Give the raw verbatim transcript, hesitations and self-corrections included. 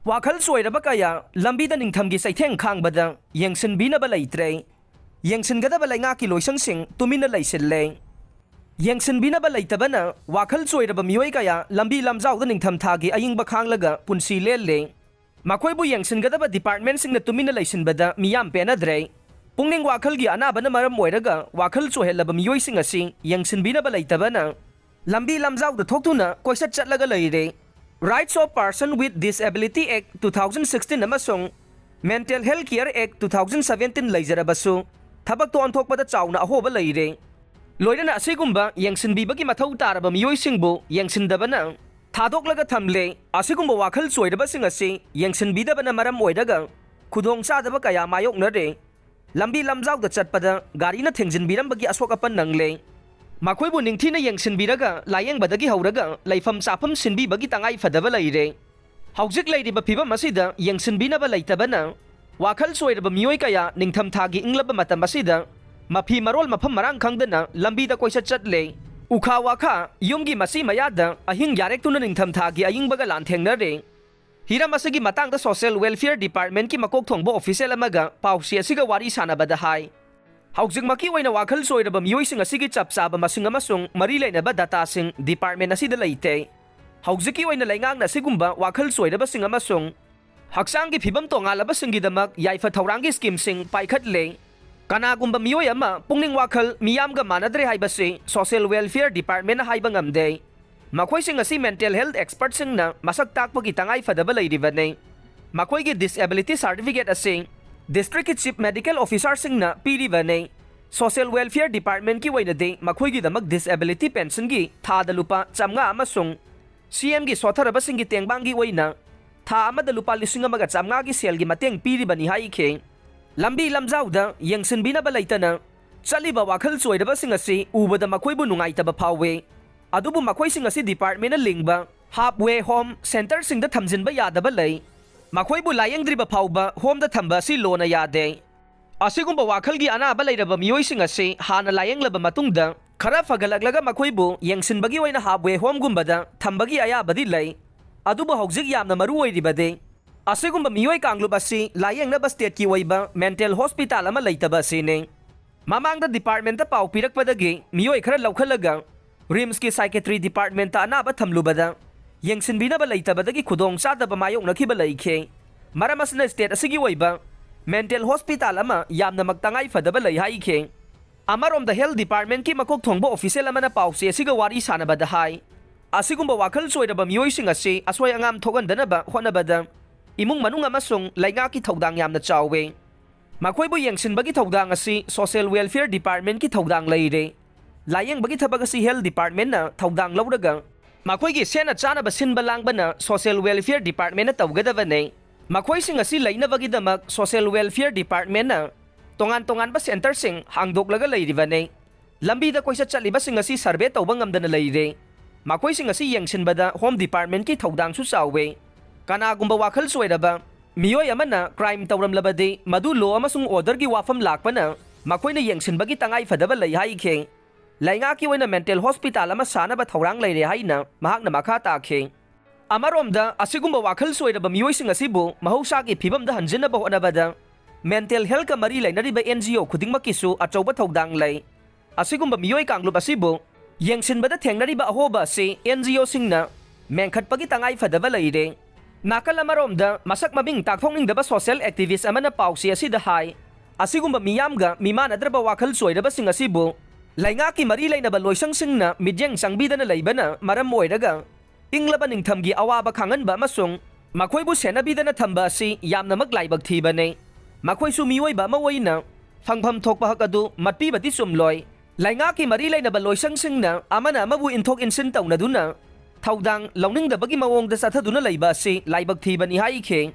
ꯋꯥꯈꯜ ꯆꯣꯏꯔꯕ ꯀꯌꯥ ꯂꯝꯕꯤꯗ ꯅꯤꯡꯊꯝꯒꯤ ꯆꯩꯊꯦꯡ ꯈꯥꯡꯕꯗ ꯌꯦꯡꯁꯤꯟꯕꯤꯅꯕ ꯂꯩꯇ꯭ꯔꯦ꯫ ꯌꯦꯡꯁꯤꯟꯒꯗꯕ ꯂꯩꯉꯥꯛꯀꯤ ꯂꯣꯏꯁꯪꯁꯤꯡ ꯇꯨꯃꯤꯟꯅ ꯂꯩꯁꯤꯜꯂꯦ꯫ ꯌꯦꯡꯁꯤꯟꯕꯤꯅꯕ ꯂꯩꯇꯕꯅ ꯋꯥꯈꯜ ꯆꯣꯏꯔꯕ ꯃꯤꯑꯣꯏ ꯀꯌꯥ ꯂꯝꯕꯤ ꯂꯝꯖꯥꯎꯗ ꯅꯤꯡꯊꯝꯊꯥꯒꯤ ꯑꯏꯪꯕ ꯈꯥꯡꯂꯒ ꯄꯨꯟꯁꯤ ꯂꯦꯜꯂꯦ꯫ ꯃꯈꯣꯏꯕꯨ ꯌꯦꯡꯁꯤꯟꯒꯗꯕ ꯗꯤꯄꯥꯔꯠꯃꯦꯟꯁꯤꯡꯅ ꯇꯨꯃꯤꯟꯅ ꯂꯩꯁꯤꯟꯕꯗ ꯃꯤꯌꯥꯝ ꯄꯦꯟꯅꯗ꯭ꯔꯦ꯫ ꯄꯨꯛꯅꯤꯡ ꯋꯥꯈꯜꯒꯤ ꯑꯅꯥꯕꯅ ꯃꯔꯝ ꯑꯣꯏꯔꯒ ꯋꯥꯈꯜ ꯆꯣꯏꯍꯜꯂꯕ ꯃꯤꯑꯣꯏꯁꯤꯡ ꯑꯁꯤ ꯌꯦꯡꯁꯤꯟꯕꯤꯅꯕ ꯂꯩꯇꯕꯅ ꯂꯝꯕꯤ ꯂꯝꯖꯥꯎꯗ ꯊꯣꯛꯇꯨꯅ ꯀꯣꯏꯆꯠ ꯆꯠꯂꯒ ꯂꯩꯔꯦ꯫ Rights of Person with Disability Act two thousand sixteen ꯑꯃꯁꯨꯡ Mental Health Care Act two thousand seventeen ꯂꯩꯖꯔꯕꯁꯨ, ꯊꯕꯛꯇ ꯑꯣꯟꯊꯣꯛꯄꯗ ꯆꯥꯎꯅ ꯑꯍꯣꯕ ꯂꯩꯔꯦ꯫ ꯂꯣꯏꯅꯅ ꯑꯁꯤꯒꯨꯝꯕ ꯌꯦꯡꯁꯤꯟꯕꯤꯕꯒꯤ ꯃꯊꯧ ꯇꯥꯔꯕ ꯃꯤꯑꯣꯏꯁꯤꯡꯕꯨ ꯌꯦꯡꯁꯤꯟꯗꯕꯅ ꯊꯥꯗꯣꯛꯂꯒ ꯊꯝꯂꯦ꯫ ꯑꯁꯤꯒꯨꯝꯕ ꯋꯥꯈꯜ ꯆꯣꯏꯔꯕꯁꯤꯡ ꯑꯁꯤ ꯌꯦꯡꯁꯤꯟꯕꯤꯗꯕꯅ ꯃꯔꯝ ꯑꯣꯏꯔꯒ ꯈꯨꯗꯣꯡꯆꯥꯗꯕ ꯀꯌꯥ ꯃꯥꯌꯣꯛꯅꯔꯦ꯫ ꯂꯝꯕꯤ ꯂꯝꯖꯥꯎꯗ ꯆꯠꯄꯗ ꯒꯥꯔꯤꯅ ꯊꯦꯡꯖꯤꯟꯕꯤꯔꯝꯕꯒꯤ ꯑꯁꯣꯛ ꯑꯄꯟ ꯅꯪꯂꯦ꯫ ꯃꯈꯣꯏꯕꯨ ꯅꯤꯡꯊꯤꯅ ꯌꯦꯡꯁꯤꯟꯕꯤꯔꯒ ꯂꯥꯌꯦꯡꯕꯗꯒꯤ ꯍꯧꯔꯒ ꯂꯩꯐꯝ ꯆꯥꯐꯝ ꯁꯤꯟꯕꯤꯕꯒꯤ ꯇꯉꯥꯏ ꯐꯗꯕ ꯂꯩꯔꯦ꯫ ꯍꯧꯖꯤꯛ ꯂꯩꯔꯤꯕ ꯐꯤꯕꯝ ꯑꯁꯤꯗ ꯌꯦꯡꯁꯤꯟꯕꯤꯅꯕ ꯂꯩꯇꯕꯅ ꯋꯥꯈꯜ ꯆꯣꯏꯔꯕ ꯃꯤꯑꯣꯏ ꯀꯌꯥ ꯅꯤꯡꯊꯝꯊꯥꯒꯤ ꯏꯪꯂꯕ ꯃꯇꯝ ꯑꯁꯤꯗ ꯃꯐꯤ ꯃꯔꯣꯜ ꯃꯐꯝ ꯃꯔꯥꯡ ꯈꯪꯗꯅ ꯂꯝꯕꯤꯗ ꯀꯣꯏꯆꯠ ꯆꯠꯂꯦ꯫ ꯎꯈꯥ ꯋꯥꯈꯥ ꯌꯨꯝꯒꯤ ꯃꯆꯤ ꯃꯌꯥꯗ ꯑꯍꯤꯡ ꯌꯥꯔꯦꯛꯇꯨꯅ ꯅꯤꯡꯊꯝꯊꯥꯒꯤ ꯑꯏꯪꯕꯒ ꯂꯥꯟꯊꯦꯡꯅꯔꯦ꯫ ꯍꯤꯔꯝ ꯑꯁꯤꯒꯤ ꯃꯇꯥꯡꯗ Social Welfare Departmentꯀꯤ ꯃꯀꯣꯛ ꯊꯣꯡꯕ official ꯑꯃꯒ ꯄꯥꯎꯆꯦ ꯑꯁꯤꯒ ꯋꯥꯔꯤ ꯁꯥꯟꯅꯕꯗ ꯍꯥꯏ, ꯍꯧꯖꯤꯛꯃꯛꯀꯤ ꯑꯣꯏꯅ ꯋꯥꯈꯜ ꯆꯣꯏꯔꯕ ꯃꯤꯑꯣꯏꯁꯤꯡ ꯑꯁꯤꯒꯤ ꯆꯞ ꯆꯥꯕ ꯃꯁꯤꯡ ꯑꯃꯁꯨꯡ ꯃꯔꯤ ꯂꯩꯅꯕ dataꯁꯤꯡ department ꯑꯁꯤꯗ ꯂꯩꯇꯦ꯫ ꯍꯧꯖꯤꯛꯀꯤ ꯑꯣꯏꯅ ꯂꯩꯉꯥꯛꯅ ꯑꯁꯤꯒꯨꯝꯕ ꯋꯥꯈꯜ ꯆꯣꯏꯔꯕꯁꯤꯡ ꯑꯃꯁꯨꯡ ꯍꯛꯆꯥꯡꯒꯤ ꯐꯤꯕꯝ ꯇꯣꯉꯥꯜꯂꯕꯁꯤꯡꯒꯤꯗꯃꯛ ꯌꯥꯏꯐ ꯊꯧꯔꯥꯡꯒꯤ schemeꯁꯤꯡ ꯄꯥꯏꯈꯠꯂꯦ꯫ ꯀꯅꯥꯒꯨꯝꯕ ꯃꯤꯑꯣꯏ ꯑꯃ ꯄꯨꯛꯅꯤꯡ ꯋꯥꯈꯜ ꯃꯤꯌꯥꯝꯒ ꯃꯥꯟꯅꯗ꯭ꯔꯦ ꯍꯥꯏꯕꯁꯤ Social Welfare Departmentꯅ ꯍꯥꯏꯕ ꯉꯝꯗꯦ꯫ ꯃꯈꯣꯏꯁꯤꯡ ꯑꯁꯤ mental health expertꯁꯤꯡꯅ ꯃꯁꯛ ꯇꯥꯛꯄꯒꯤ ꯇꯉꯥꯏ ꯐꯗꯕ ꯂꯩꯔꯤꯕꯅꯤ꯫ ꯃꯈꯣꯏꯒꯤ disability certificate ꯑꯁꯤ districtꯀꯤ chief medical officerꯁꯤꯡꯅ ꯄꯤꯔꯤꯕꯅꯤ꯫ Social Welfare Departmentꯀꯤ ꯑꯣꯏꯅꯗꯤ ꯃꯈꯣꯏꯒꯤꯗꯃꯛ disability pensionꯒꯤ ꯊꯥꯗ ꯂꯨꯄꯥ ꯆꯥꯝꯃꯉꯥ ꯑꯃꯁꯨꯡ CMꯒꯤ ꯁꯣꯠꯊꯔꯕꯁꯤꯡꯒꯤ ꯇꯦꯡꯕꯥꯡꯒꯤ ꯑꯣꯏꯅ ꯊꯥ ꯑꯃꯗ ꯂꯨꯄꯥ ꯂꯤꯁꯤꯡ ꯑꯃꯒ ꯆꯥꯝꯃꯉꯥꯒꯤ ꯁꯦꯜꯒꯤ ꯃꯇꯦꯡ ꯄꯤꯔꯤꯕꯅꯤ ꯍꯥꯏꯈꯤ꯫ ꯂꯝꯕꯤ ꯂꯝꯖꯥꯎꯗ ꯌꯦꯡꯁꯤꯟꯕꯤꯅꯕ ꯂꯩꯇꯅ ꯆꯠꯂꯤꯕ ꯋꯥꯈꯜ ꯆꯣꯏꯔꯕꯁꯤꯡ ꯑꯁꯤ ꯎꯕꯗ ꯃꯈꯣꯏꯕꯨ ꯅꯨꯡꯉꯥꯏꯇꯕ ꯐꯥꯎꯏ꯫ ꯑꯗꯨꯕꯨ ꯃꯈꯣꯏꯁꯤꯡ ꯑꯁꯤ departmentꯅ ꯂꯤꯡꯕ halfway home centreꯁꯤꯡꯗ ꯊꯝꯖꯤꯟꯕ ꯌꯥꯗꯕ ꯂꯩ꯫ ꯃꯈꯣꯏꯕꯨ ꯂꯥꯌꯦꯡꯗ꯭ꯔꯤꯕ ꯐꯥꯎꯕ homeꯗ ꯊꯝꯕ ꯑꯁꯤ ꯂꯣꯅ ꯌꯥꯗꯦ꯫ ꯑꯁꯤꯒꯨꯝꯕ ꯋꯥꯈꯜꯒꯤ ꯑꯅꯥꯕ ꯂꯩꯔꯕ ꯃꯤꯑꯣꯏꯁꯤꯡ ꯑꯁꯤ ꯍꯥꯟꯅ ꯂꯥꯌꯦꯡꯂꯕ ꯃꯇꯨꯡꯗ ꯈꯔ ꯐꯒꯠꯂꯛꯂꯒ ꯃꯈꯣꯏꯕꯨ ꯌꯦꯡꯁꯤꯟꯕꯒꯤ ꯑꯣꯏꯅ halfway homeꯒꯨꯝꯕꯗ ꯊꯝꯕꯒꯤ ꯑꯌꯥꯕꯗꯤ ꯂꯩ꯫ ꯑꯗꯨꯕꯨ ꯍꯧꯖꯤꯛ ꯌꯥꯝꯅ ꯃꯔꯨ ꯑꯣꯏꯔꯤꯕꯗꯤ ꯑꯁꯤꯒꯨꯝꯕ ꯃꯤꯑꯣꯏ ꯀꯥꯡꯂꯨꯞ ꯑꯁꯤ ꯂꯥꯌꯦꯡꯅꯕ stateꯀꯤ ꯑꯣꯏꯕ mental hospital ꯑꯃ ꯂꯩꯇꯕ ꯑꯁꯤꯅꯤ꯫ ꯃꯃꯥꯡꯗ departmentꯇ ꯄꯥꯎ ꯄꯤꯔꯛꯄꯗꯒꯤ ꯃꯤꯑꯣꯏ ꯈꯔ ꯂꯧꯈꯠꯂꯒ RIMSꯀꯤ psychiatry departmentꯇ ꯑꯅꯥꯕ ꯊꯝꯂꯨꯕꯗ ꯌꯦꯡꯁꯤꯟꯕꯤꯅꯕ ꯂꯩꯇꯕꯗꯒꯤ ꯈꯨꯗꯣꯡ ꯆꯥꯗꯕ ꯃꯥꯌꯣꯛꯅꯈꯤꯕ ꯂꯩꯈꯤ꯫ ꯃꯔꯝ ꯑꯁꯤꯅ state ꯑꯁꯤꯒꯤ ꯑꯣꯏꯕ mental hospital ꯑꯃ ꯌꯥꯝꯅꯃꯛ ꯇꯉꯥꯏ ꯐꯗꯕ ꯂꯩ ꯍꯥꯏꯈꯤ꯫ ꯑꯃꯔꯣꯝꯗ health departmentꯀꯤ ꯃꯀꯣꯛ ꯊꯣꯡꯕ official ꯑꯃꯅ ꯄꯥꯎꯆꯦ ꯑꯁꯤꯒ ꯋꯥꯔꯤ ꯁꯥꯟꯅꯕꯗ ꯍꯥꯏ, ꯑꯁꯤꯒꯨꯝꯕ ꯋꯥꯈꯜ ꯆꯣꯏꯔꯕ ꯃꯤꯑꯣꯏꯁꯤꯡ ꯑꯁꯤ ꯑꯁꯣꯏ ꯑꯉꯥꯝ ꯊꯣꯛꯍꯟꯗꯅꯕ ꯍꯣꯠꯅꯕꯗ ꯏꯃꯨꯡ ꯃꯅꯨꯡ ꯑꯃꯁꯨꯡ ꯂꯩꯉꯥꯛꯀꯤ ꯊꯧꯗꯥꯡ ꯌꯥꯝꯅ ꯆꯥꯎꯋꯤ꯫ ꯃꯈꯣꯏꯕꯨ ꯌꯦꯡꯁꯤꯟꯕꯒꯤ ꯊꯧꯗꯥꯡ ꯑꯁꯤ social welfare departmentꯀꯤ ꯊꯧꯗꯥꯡ ꯂꯩꯔꯦ꯫ ꯂꯥꯌꯦꯡꯕꯒꯤ ꯊꯕꯛ ꯑꯁꯤ health departmentꯅ ꯊꯧꯗꯥꯡ ꯂꯧꯔꯒ ꯃꯈꯣꯏꯒꯤ ꯁꯦꯠꯅ ꯆꯥꯅꯕ ꯁꯤꯟꯕ ꯂꯥꯡꯕꯅ social welfare departmentꯅ ꯇꯧꯒꯗꯕꯅꯤ꯫ ꯃꯈꯣꯏꯁꯤꯡ ꯑꯁꯤ ꯂꯩꯅꯕꯒꯤꯗꯃꯛ social welfare departmentꯅ ꯇꯣꯉꯥꯟ ꯇꯣꯉꯥꯟꯕ centreꯁꯤꯡ ꯍꯥꯡꯗꯣꯛꯂꯒ ꯂꯩꯔꯤꯕꯅꯤ꯫ ꯂꯝꯕꯤꯗ ꯀꯣꯏꯆꯠ ꯆꯠꯂꯤꯕꯁꯤꯡ ꯑꯁꯤ survey ꯇꯧꯕ ꯉꯝꯗꯅ ꯂꯩꯔꯦ꯫ ꯃꯈꯣꯏꯁꯤꯡ ꯑꯁꯤ ꯌꯦꯡꯁꯤꯟꯕꯗ home departmentꯀꯤ ꯊꯧꯗꯥꯡꯁꯨ ꯆꯥꯎꯋꯦ꯫ ꯀꯅꯥꯒꯨꯝꯕ ꯋꯥꯈꯜ ꯆꯣꯏꯔꯕ ꯃꯤꯑꯣꯏ ꯑꯃꯅ crime ꯇꯧꯔꯝꯂꯕꯗꯤ ꯃꯗꯨ law ꯑꯃꯁꯨꯡ orderꯒꯤ ꯋꯥꯐꯝ ꯂꯥꯛꯄꯅ ꯃꯈꯣꯏꯅ ꯌꯦꯡꯁꯤꯟꯕꯒꯤ ꯇꯉꯥꯏ ꯐꯗꯕ ꯂꯩ ꯍꯥꯏꯈꯤ꯫ ꯂꯩꯉꯥꯛꯀꯤ ꯑꯣꯏꯅ mental hospital ꯑꯃ ꯁꯥꯅꯕ ꯊꯧꯔꯥꯡ ꯂꯩꯔꯦ ꯍꯥꯏꯅ ꯃꯍꯥꯛꯅ ꯃꯈꯥ ꯇꯥꯈꯤ꯫ ꯑꯃꯔꯣꯝꯗ ꯑꯁꯤꯒꯨꯝꯕ ꯋꯥꯈꯜ ꯆꯣꯏꯔꯕ ꯃꯤꯑꯣꯏꯁꯤꯡ ꯑꯁꯤꯕꯨ ꯃꯍꯧꯁꯥꯒꯤ ꯐꯤꯕꯝꯗ ꯍꯟꯖꯤꯟꯅꯕ ꯍꯣꯠꯅꯕꯗ mental healthꯀ ꯃꯔꯤ ꯂꯩꯅꯔꯤꯕ NGO ꯈꯨꯗꯤꯡꯃꯛꯀꯤꯁꯨ ꯑꯆꯧꯕ ꯊꯧꯗꯥꯡ ꯂꯩ꯫ ꯑꯁꯤꯒꯨꯝꯕ ꯃꯤꯑꯣꯏ ꯀꯥꯡꯂꯨꯞ ꯑꯁꯤꯕꯨ ꯌꯦꯡꯁꯤꯟꯕꯗ ꯊꯦꯡꯅꯔꯤꯕ ꯑꯍꯣꯕ ꯑꯁꯤ NGOꯁꯤꯡꯅ ꯃꯦꯟꯈꯠꯄꯒꯤ ꯇꯉꯥꯏ ꯐꯗꯕ ꯂꯩꯔꯦ꯫ ꯅꯥꯀꯜ ꯑꯃꯔꯣꯝꯗ ꯃꯁꯛ ꯃꯃꯤꯡ ꯇꯥꯛꯊꯣꯛꯅꯤꯡꯗꯕ social activist ꯑꯃꯅ ꯄꯥꯎꯆꯦ ꯑꯁꯤꯗ ꯍꯥꯏ, ꯑꯁꯤꯒꯨꯝꯕ ꯃꯤꯌꯥꯝꯒ ꯃꯤꯃꯥꯟꯅꯗ꯭ꯔꯕ ꯋꯥꯈꯜ ꯆꯣꯏꯔꯕꯁꯤꯡ ꯑꯁꯤꯕꯨ ꯂꯩꯉꯥꯛꯀꯤ ꯃꯔꯤ ꯂꯩꯅꯕ ꯂꯣꯏꯁꯪꯁꯤꯡꯅ ꯃꯤꯠꯌꯦꯡ ꯆꯪꯕꯤꯗꯅ ꯂꯩꯕꯅ ꯃꯔꯝ ꯑꯣꯏꯔꯒ ꯏꯪꯂꯕ ꯅꯤꯡꯊꯝꯒꯤ ꯑꯋꯥꯕ ꯈꯥꯡꯍꯟꯕ ꯑꯃꯁꯨꯡ ꯃꯈꯣꯏꯕꯨ ꯁꯦꯟꯅꯕꯤꯗꯅ ꯊꯝꯕ ꯑꯁꯤ ꯌꯥꯝꯅꯃꯛ ꯂꯥꯏꯕꯛ ꯊꯤꯕꯅꯤ꯫ ꯃꯈꯣꯏꯁꯨ ꯃꯤꯑꯣꯏꯕ ꯑꯃ ꯑꯣꯏꯅ ꯐꯪꯐꯝ ꯊꯣꯛꯄ ꯍꯛ ꯑꯗꯨ ꯃꯠꯄꯤꯕꯗꯤ ꯆꯨꯝꯂꯣꯏ꯫ ꯂꯩꯉꯥꯛꯀꯤ ꯃꯔꯤ ꯂꯩꯅꯕ ꯂꯣꯏꯁꯪꯁꯤꯡꯅ ꯑꯃꯅ ꯑꯃꯕꯨ ꯏꯟꯊꯣꯛ ꯏꯟꯁꯤꯟ ꯇꯧꯅꯗꯨꯅ ꯊꯧꯗꯥꯡ ꯂꯧꯅꯤꯡꯗꯕꯒꯤ ꯃꯑꯣꯡꯗ ꯆꯠꯊꯗꯨꯅ ꯂꯩꯕ ꯑꯁꯤ ꯂꯥꯏꯕꯛ ꯊꯤꯕꯅꯤ ꯍꯥꯏꯈꯤ꯫